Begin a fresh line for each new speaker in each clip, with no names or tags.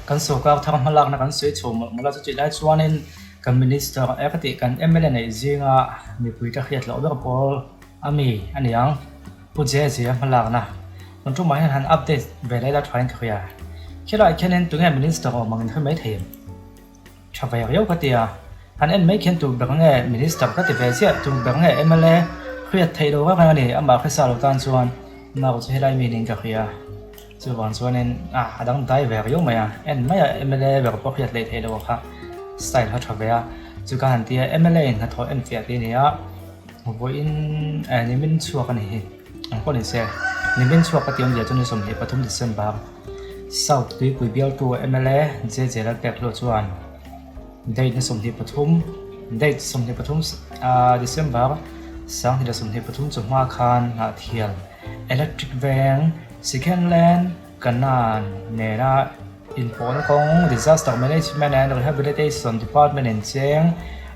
Kan sorkar thar hmalakna kan sawi chho mawlh mawlh a, chutih lai chuanin kan Minister e ka tih kan mla neih zinga mipui ka hriat loh ber pawl a mi a ni ang. Pu Jeje a hmalakna kan tumah hian han update ve leh la thain ka hria. Khilaiah khianin tunge Minister awm ang in hre mai thei em? Tha ve riau ka ti a, han en mai khian tur ber nge Minister ka ti ve ziah, tur ber nge mla hriat theih lo reng reng a ni, amah hresa lo tan chuan amah chu helai mi niin ka hria. Chuvang chuanin ah a dang dai ve riau mai a, en mai a mla ber pawh hriat leh theih loh kha style kha tha ve a, chu ka han ti a mla in hnathawh en fiah tih a ni a, vawiin eh nimin chhuak a ni hi, ang pawh ni se nimin chhuak ka ti awmzia chu ni 23 December. South Tuipui bialtu mla JJ Lalpekhlua chuan date ni 23 date 23 December 2023 chawhma khan Hnahthial Electric Veng Sikhenland Kanan nena inpawhna kawng Disaster Management and Rehabilitation Department in cheng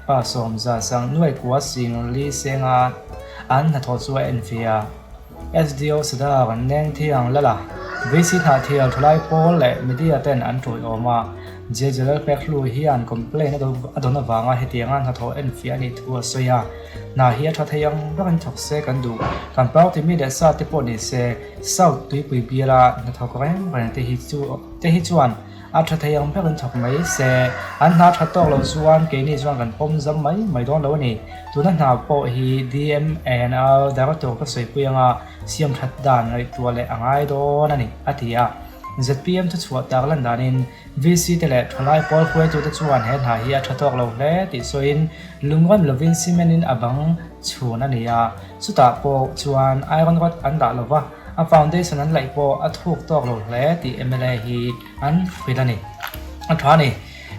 pa sawmza sang nuai kua sing li senga an hnathawh chu a enfiah. SDO Sadar an neng thiang lal a, VC Hnahthial thalai pawl leh media ten an tawiawm a, JJ Lalpekhlu hian complaint a dawn avanga hetianga hnathawh enfiah a nih thu a sawi a, hna hi a tha thei ang berin thawk se kan duh, kan party mi leh sa te pawh ni se South Tuipui biala hnathawk reng reng te hi chu te hi chuan A tha thei ang berin thawk mai se, an hna tha tawk loh chuan keini chuan kan pawm zam mai mai dawn lo a ni. Tuna hna pawh hi DMNR Director ka sawipui anga siam that dan ngaihtuah leh a ngai dawn a ni, a ti a. Zpm thuchhuah tak lan danin VC te leh thalai pawl hruaitute chuan he hna hi a tha tawk lo hle tih sawiin lungrem lovin cement in a bang chhun a ni a, chutah pawh chuan iron rod an dah lova, A foundation an laih pawh a thuk tawk lo hle tih mla hi an hrilh a ni. A tha a ni.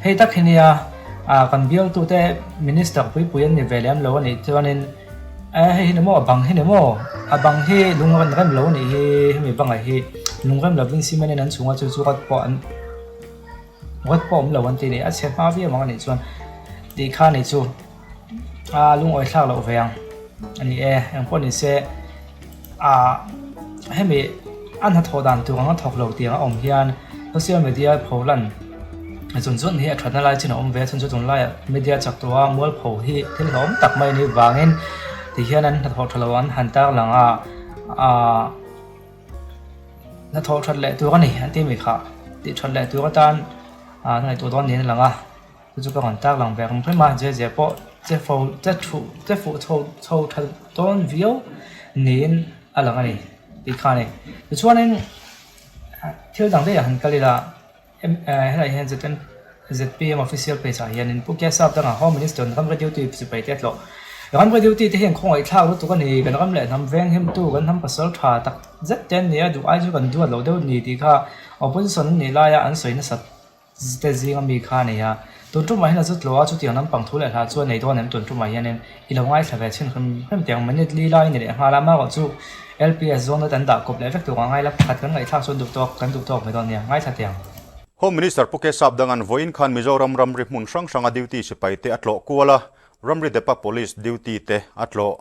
Hei tak hi nia kan bialtute minister puipui an ni ve lem lo a nih chuanin e hei hi ni maw a bang hi ni maw a bang hi lung rem rem lo a nih hi hemi bangah hi lung rem lovin cement in an chhunga chu chu rod pawh an rod pawh awm lo an ti a ni. A chhe hma viau ang a nih chuan tih kha ni chu. A lungawi thlak loh ve ang a ni e, engpawh ni se ah hemi a hnathawh dan tur anga thawk lo tiang a awm hian social media pho lan zun zun hi a thatna lai chin a awm ve a chhan chu tunlaiah media chak tawh a mualpho hi thil hlawm tak mai a nih vangin tihian an hnathawh tha lo an han tarlang a ah hnathawh that leh tur a ni an tih mi kha tih that leh tur atan ah ngaihtuah dawn niin a lang a. Chu chu ka rawn tak lang ve rum rum a, zia zia pawh che fo che thuh che fuh chho chho tha dawn viau niin a lang a ni tih kha a ni. Tichuanin thil dang daih ah han kal ila helaiah hian zm zpm official page ah hianin Pu Kesap dangah Home Minister ramri duty sipai te a tlawh. Ramri duty te hian khawngaih thlak lutuk a ni, kan ram leh hnam veng himtu kan hnam pasal tha tak zet te an ni a, duh ai chu kan duat loh deuh a ni tih kha opposition an nih laia an sawi nasat. Te zinga mi kha a nei a, tun tumah hian a zu tlo a, chutiang lampang thu leh hla chu a nei dawn em tun tumah hianin i lo ngaithla ve chhin hrim hrim teh ang minute li lai a ni leh nghal a, amaherawh chu LPS zawn leh kan dah kawp leh vek tur ang ngaila pakhat kan ngaihthlak chuan duh tawk kan duh tawk mai dawn nia, ngaithla teh ang.
Home Minister Pu Kesap Dangan vawiin khan Mizoram ramri hmun hrang hranga duty sipai te a tlawh kual a, ramri depa police duty te a tlawh.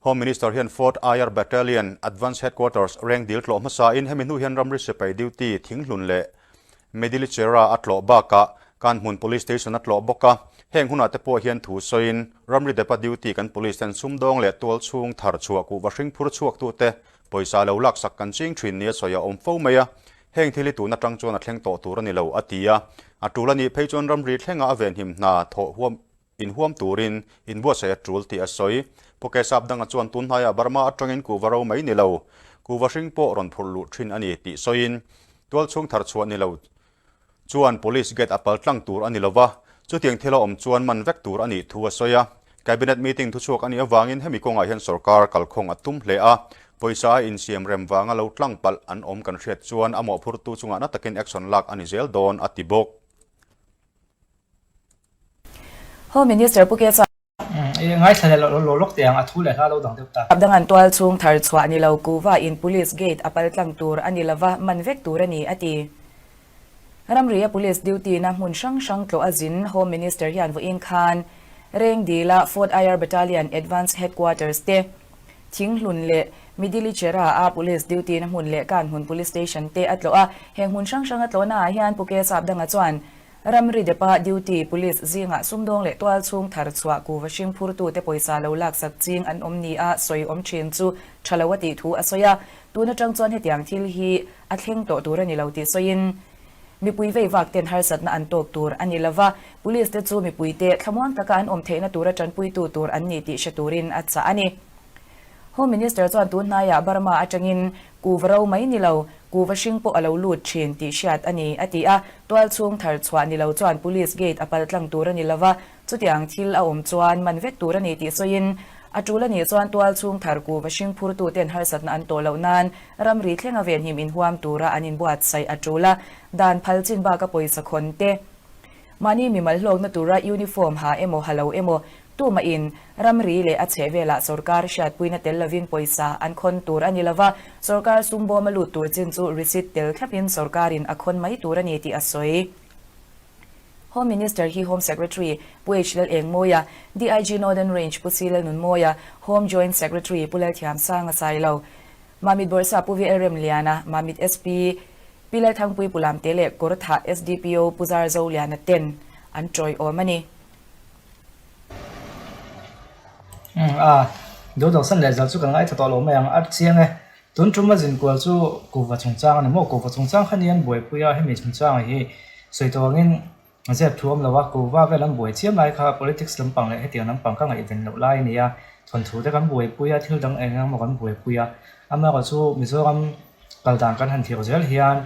Home Minister hian Fourth IR Battalion Advance Headquarters reng dil tlawh hmasain hemi hnu hian ramri sipai duty Thinghlun leh Medilichera a tlawh bakah Kanhmun Police Station a tlawh bawk a. Heng hunah te pawh hian thu sawiin ramri depa duty kan police ten sumdawng leh tual chhung thar chhuah kuhva hring phur chhuaktute pawisa lo laksak kan ching thin nia sawi a awm fo mai a. Heng thil hi tun atang chuan a thleng tawh tur a ni lo a ti a. A tul a nih phei chuan ramri thlenga a venhim hna thawh huam Inhuam turin inbuatsaih a tul tih a sawi. Pawkesap danga chuan tunhnaiah Burma atangin kuhva ro mai ni lo, kuhva hring pawh rawn phurh luh thin a ni tih sawiin, tualchhung thar chhuah ni lo chuan Police gate a pal tlang tur a ni lova, chutiang thil a awm chuan man vek tur a nih thu a sawi a. Cabinet meeting thuchhuak a nih avangin hemi kawngah hian sorkar kalkhawng a tum hle a, pawisa a insiam rem vanga lo tlang palh an awm kan hriat chuan a mawhphurtu chungah na takin action lak a ni zel dawn a ti bawk.
Home Minister Pu Kesa.
Ngaithla leh lo lawk teh ang, a thu leh hla lo dang deuh ta.
Dang an tual chhung thar chhuah ni lo kuva in Police gate a pal tlang tur a ni lova, man vek tur a ni, a ti. Ramria Police duty na hmun hrang hrang tlawh a zin Home Minister hian vawiin khan Rengdila Fourth IR Battalion Advance Headquarters te Thinghlun leh. Midilichera a Police duty na hmun leh Kanhmun Police Station te a tlawh a, heng hmun hrang hrang a tlawhna ah hian Pu Kesapdanga chuan Ramri depa duty Police zingah sumdawng leh tual chhung thar chhuah kuva hring phurtute pawisa lo laksak ching an awm ni a sawi awm thin chu tha lo a tih thu a sawi a, tun atang chuan hetiang thil hi a thleng tawh tur a ni lo tih sawiin mipui vei vak ten harsatna an tawk tur a ni lova, Police te chu mipuite thlamuang taka an awm theihna tura tanpuitu tur an ni tih hre turin a chah a ni. Home Minister chuan tun hnaiah Burma atangin kuva ro mai ni lo, kuva hring pawh a lo lut thin tih hriat a ni, a ti a. Tual chhung thar chhuah ni lo chuan Police gate a pal tlang tur a ni lova, chutiang thil a awm chuan man vek tur a ni tih sawiin, a tul a nih chuan tual chhung thar kuva hring phurtuten harsatna an tawh loh nan ramri thlenga venhim inhuam tura an inbuatsaih a tul a, dan phal chin baka pawisa khawn te. Mahni mimal hlawkna tura uniform ha emaw ha lo emaw tumahin ramri leh a chheh velah sorkar hriatpuina tel lovin pawisa an khawn tur a ni lova, sorkar sum bawma lut tur chin chu receipt tel thlapin sorkarin a khawn mai tur a ni tih a sawi. Home Minister hi Home Secretary Pu H Lalengmawia, DIG Northern Range Pu C Lalnunmawia, Home Joint Secretary Pu Lalthiamsanga Sailo, Mamit Bawrhsa Pu VL Remliana, Mamit SP, Pi Lalthangpui Pu Lamte leh Kawrthah SDPO Pu Zarzoliana ten an tawiawm a ni.
Umm a, Doodawsan leh zal chu kan ngaithla tawh lo mai ang, a chiang e. Tun tum a zinkual chu kuhva chungchang a ni maw? Kuhva chungchang kha nia an buaipui a, hemi chungchang hi sawi tawh angin zep thu awm lo a, kuhva vel an buai chiam lai kha politics lampang leh hetiang lampang ka ngaihven loh lai a ni a, thawnthu te kan buaipui a, thil dang eng emaw kan buaipui a, amaherawh chu Mizoram Kal dan kan han thlir zel hian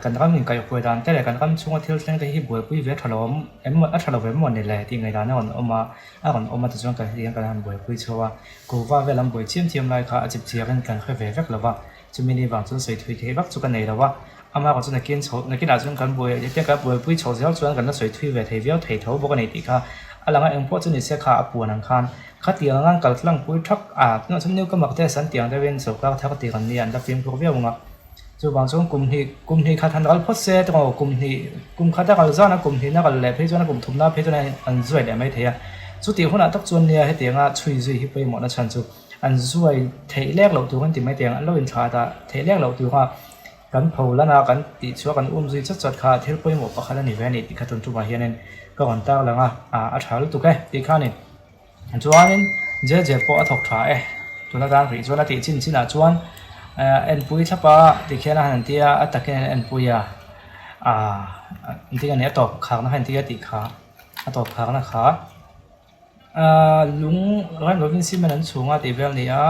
kan ram inkaihhruai dan te leh kan ram chhunga thil thleng te hi buaipui ve tha lo em a tha lo ve maw ni le tih ngaihdan a rawn awm a, a rawn awm a tichuan kan hetiang kan han buaipui chho a, kuhva vel an buai chiam chiam lai kha a chip chiakin kan hre ve vek lo va, chumi ni vang chuan sawi thui theih vak chu ka nei lo va, amaherawh chu nakin chho nakinah chuan kan buai hetiang kan buaipui chho zel chuan kan la sawi thui ve thei viau thei tho bawk a ni tih kha a lang a, engpawh chu ni se kha a puan ang khan Khatiang anga an kal tlangpui thak a, tunah chuan New Kamak te san tiang deuhin sorkar thar tir an nia an la fimkhur viau ang a. Chuvang chuan kum hnih kum hnih khat han ral phawt se tawng aw kum hnih kum khat a ral zan a kum hnihna ral leh phei chuan a kum thumna phei chuan an zuai leh mai thei a. Chutih hunah tak chuan nia hetianga chhui zui hi pawimawhna chhan chu an zuai theih lek loh tur an ti mai thei ang, an lo inthlah dah theih lek loh tura kan pho lan a kan tih chhuah kan um zui chat chat kha thil pawimawh pakhat a ni ve a ni tih kha tun tumah hianin ka rawn tarlang a, a tha lutuk e tih kha a ni. Chuanin JJ pawh a thawk tha e, tuna tan rih chuan a tih chin chinah chuan enpui thlap a tikhian a han ti a, a takin an enpui a, aaa engtin nge ni a tawp kharna kha engtin nge a tih kha, a tawp kharna kha aaa lung rem lovin cement an chhung a tih vel a ni a,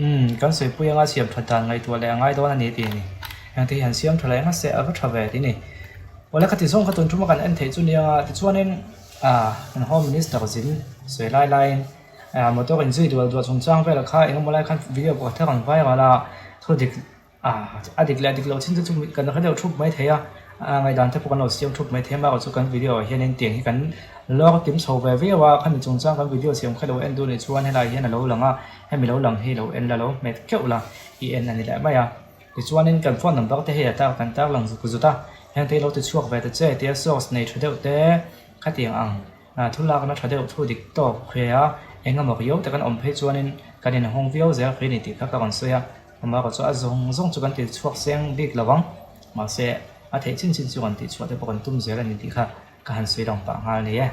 umm kan sawipui anga siam that dan ngaihtuah leh a ngai dawn a ni tih a ni, engte hi han siam tha leh ngase a va tha ve tih a ni. Awle khati zawng kha tun thuma kan en theih chu nia tichuanin. Ah, kan Home Minister zin sawi lai laiin ah motor in zui dual dual chungchang velah kha engemaw lai khan video pakhat thar an viral a, thu dik ah a dik leh dik loh chin te chu kan hre deuh thup mai thei a, ah ngaihdan te pawh kan lo siam thup mai thei a, amaherawhchu kan video ah hianin tiang hi kan lawr kim chho ve viau a, khami chungchang kan video siam kha lo en duh nih chuan helai hian a lo lang a, hemi lo lang hi lo en la lo hmet keuh la i en a ni leh mai a, tichuanin kan phone number te hei a tar kan tarlang zuk zut a. Hengte hi lo ti chhuak ve ta che tia source nei tha deuh te khatiang ang thu lakna tha deuh thu dik tawk hre a, eng emaw riau te kan awm phei chuanin kan inhawng viau zel hrih a ni tih kha ka rawn sawi a, amaherawh chu a zawng zawng chu kan ti chhuak seng bik lo ang, mahse a theih chin chin chu rawn tih chhuah te pawh kan tum zel a ni tih kha ka han sawi lang pah nghal ni e.